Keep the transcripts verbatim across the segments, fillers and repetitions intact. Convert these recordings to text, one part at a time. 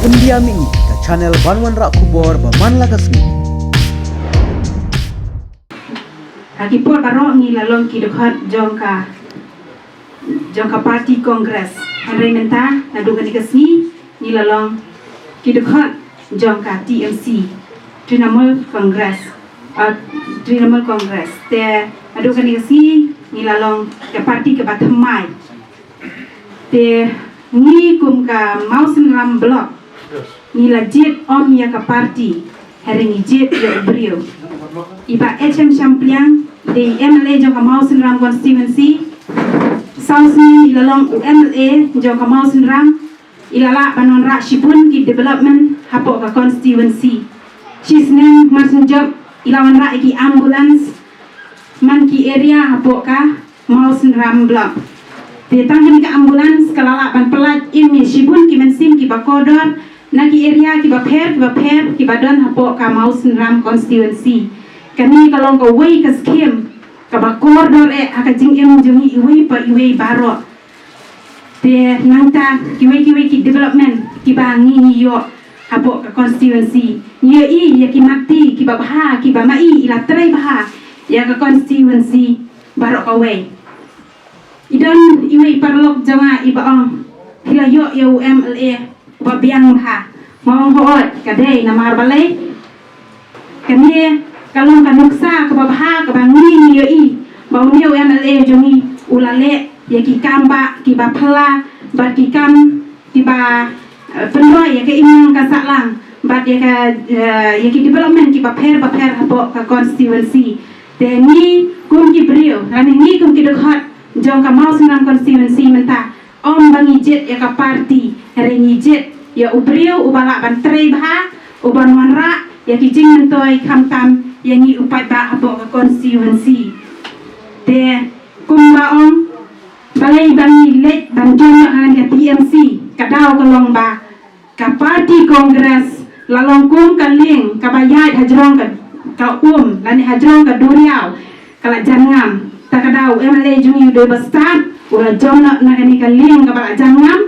India Mini, ka channel ban wanrah khubor ba man la ka sngi. Ha ki por baroh ngi la long ki dkhot jong ka, jong ka party Congress. Hynrei mynta naduh kane ka sngi ngi la long ki dkhot jong ka T M C, Trinamool Congress, uh, Trinamool Congress. Te naduh kane ka sngi ngi la long ka party kaba thymmai. Te ngi kum ka Mawsynram Block ngi la jied ym ïa ka party, hynrei ngi jied ïa u briew. I Bah H M Shampliang i dei M L A jong ka Mawsynram constituency. Saw snem i la long u M L A jong ka Mawsynram. I la lah ban wanrah shibun ki development hapoh ka constituency. Shisnem mar shen jop i la wanrah ïa ki ambulance man ki area hapoh ka Mawsynram Block. Te tang kane ka ambulance ka la lah ban pyllait im ïa shibun ki mynsiem kiba kordor na ki area kiba pher kiba pher kiba don hapoh ka Mawsynram constituency. Kane ka long kawei ka scheme kaba kordor eh ha ka jingim jong ngi iwei pa iwei baroh. Te nangta kiwei kiwei ki development kiba ngi ngi ïoh hapoh ka constituency, ngi ïohi ïa ki matti kiba bha kiba ma i i la trei bha ïa ka constituency baroh kawei. I don iwei i paralok jong nga iba ong, phi la ïoh ïa u M L A uba biang bha. Nga ong hooid, ka dei namar balei? Kane ka long ka nuksa kaba bha kaba ngi ngi ïohi ba une u M L A jong ngi u la leh ïa ki kam ba kiba phylla bad ki kam kiba, eh, pynroi ïa ka imlang ka sahlang bad ïa ka, eh, ïa ki development kiba pher ba pher hapoh ka constituency. Te ngi kum ki briew lane ngi kum ki dkhot jong ka Mawsynram constituency mynta, ym ba ngi jied ïa ka party, hynrei ngi jied ïa u briew uba lah ban trei bha, uban wanrah ïa ki jingmyntoi khamtam ïa ngi u paidbah hapoh ka constituency. Te kumba ong, balei ba ngi leit ban join noh ha kane ka T M C, ka daw ka long ba ka party Congress la long kum ka lieng kaba ïaid hajrong ka, ka um lane hajrong ka duriaw, ka la jan ngam. Ta ka daw u M L A jong ngi u dei ba stad u la join noh na kane ka lieng kaba la jan ngam,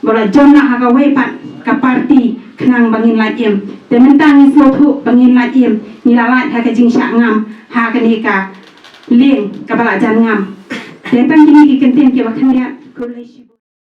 ba la join noh ha kawei pat ka party khnang ba ngin lait im. Te mynta ngi sngewthuh ba ngin lait im, ngi la lait ha ka jingshah ngam ha kane ka lieng kaba la jan ngam. Te tang kine ki kyntien kiba khyndiat, khublei shibun.